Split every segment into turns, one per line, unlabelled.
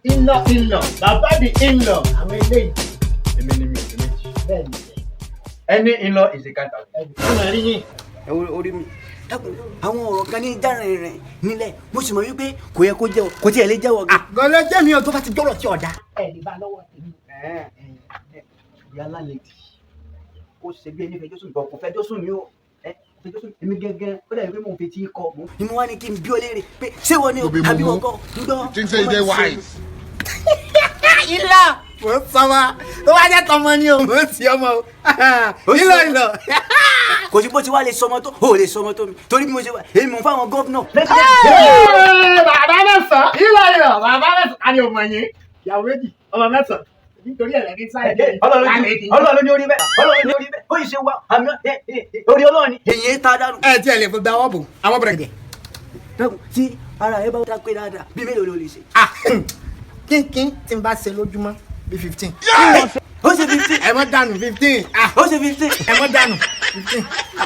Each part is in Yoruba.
In-law, in-law, bàbá the in-law, àwọn eléyìí.
Èmi ni mi ò fi méjì.
Bẹ́ẹ̀ ni.
Any in-law is a kind of.
Ọmọ rí yín.
Ẹ wo orí mi, dákun, àwọn ọ̀rọ̀ kan ní járin rìn nílẹ̀, mo sì mọ̀ wípé kò yẹ kó jẹ́wọ́, kò tiẹ̀ lè jẹ́wọ́ gan.
Gọlọ jẹ́ mi ò, tó bá ti jọ́rọ̀ tí ọ̀dà.
Ẹ lè bá lọ́wọ́ tèmi.
Ìyá lálẹ́dì ó ṣe bí ẹni fẹjọ́ sùn bọ̀, kò fẹjọ́ sùn mí o, ẹ kò fẹjọ́ sùn èmi gángan, ó dàbí pé mò ń fetí kọ. Ni mo wá ní kí n bí ọ léèrè pé ṣé wọ́n ní o
You be
àbí
mumu.
wọ́n kọ́ ń gbọ́.
You think say you dey wise?
Ìlọ mo ń sọ wa, tó bá jẹ́ tọmọ ni o, mo ń ti ọmọ o. Ìlọ ìlọ.
Kò sí bó ti wá lè sọmọ tó, o lè sọmọ tó mi, torí bí mo ṣe wà, èmi mò ń fáwọn governor.
Bàbá mẹ́sàn-án, ìlọ ìlọ, bàbá mẹ́sàn-án, a ní ọmọ yín, ìyàwó méjì, ọmọ mẹ́sàn-án, nítorí ẹ̀rẹ́ ní sáyẹn.
Ọlọ́run ló ní orí bẹ́ẹ̀, Ọlọ́run ní orí bẹ́ẹ̀, ó yìí ṣe wá àmì orí Ọlọ́run ni èyí ta dànù.
Ẹ tiẹ̀ lè fi dáwọ́ bò àwọn bẹ̀rẹ̀.
Dákun, tí ara ẹ bá dá pé dáadáa, bí mélòó ló lè ṣe?
Kínkín tí n bá ṣe lójúmọ́ bí 15.
Ó ṣe 15?
Ẹ mọ́ dànù 15.
Ó ṣe 15?
Ẹ mọ́ dànù 15.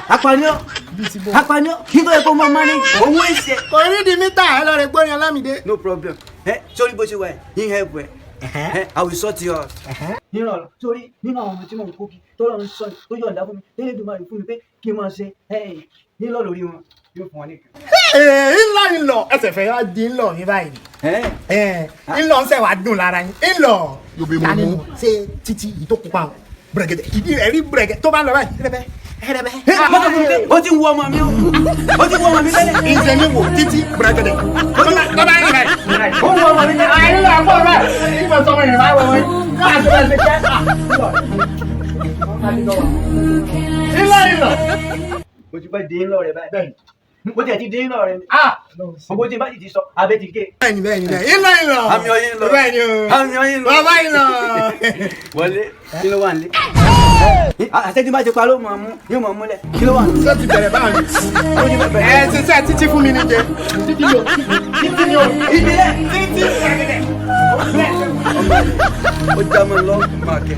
Apànìyàn,
Bíi ti bó.
apànìyàn, kí n tó yẹ kó máa manage owó ìṣe.
Kò ní di mítà, ẹ lọ rẹ gbórin Ọlámídé.
No problem. Ẹ sórí bó ṣe wà ẹ yín help ẹ ẹ, I will sort you out. Nínú ọ̀rọ̀ sórí nínú àwọn ọmọ tí mò ń kó kí tọ́lọ́ ń sọ tó yọ̀ǹda fún mi tẹ́lẹ̀ tó máa rí fún mi pé kí n máa ṣe ẹ nílò lórí wọn, yóò fún wọn nìkan.
Ńlọ ńlọ ẹsẹ̀ fẹ́ wá di ńlọ mi báyìí.
Ẹ
Ńlọ ń sẹ̀ wá dùn lára yín ńlọ.
You be mumu.
Ṣé títí yìí tó pupa o, bẹ̀rẹ̀gẹ̀dẹ̀ ìdí rẹ̀ rí bẹ̀rẹ̀gẹ̀ tó bá ń lọ báyìí rẹ̀bẹ̀ rẹ̀bẹ̀.
Mọ́tò fún mi pé ó ti ń wọ ọmọ mi o, ó ti ń wọ ọmọ mi tẹ́lẹ̀.
Ìṣe mi wò títí bẹ̀rẹ̀gẹ̀dẹ̀ tó bá ń rìn báyìí.
Ó ń wọ ọmọ mi tẹ́lẹ̀.
Àyìnlá àpọ̀ rẹ̀, ìmọ̀ sọmọ yẹn bá wọ̀ wọ́n, náà tó bá ṣe jẹ́. Ìlọ ìlọ.
Mo ti bá dín lọ rẹ báyìí, mo tiẹ̀ ti dín lọ rẹ ni gbogbo tí n bá sì ti sọ abẹ́ ti gé.
Bẹ́ẹ̀ni, bẹ́ẹ̀ni, bẹ́ẹ̀ni, ńlọ ńlọ.
Àmì ọyìn lọ.
Bẹ́ẹ̀ni o.
Àmì ọyìn lọ.
Bàbá ńlọ.
Wọlé, kí ló wà nílé? Àṣẹ tí n bá ti pa ló máa mú, yóò máa múlẹ̀, kí ló wà nílé?
Ṣé ti bẹ̀rẹ̀ báyìí?
Ó ní bẹ̀rẹ̀.
Ẹ ṣe ṣe títí fún mi ní jẹ.
Títí ni o, títí ni o.
Ìbílẹ̀.
Títí bẹ̀rẹ̀gẹ̀dẹ̀.
Ó já mọ́ lọ́ọ̀kì máa kẹ́.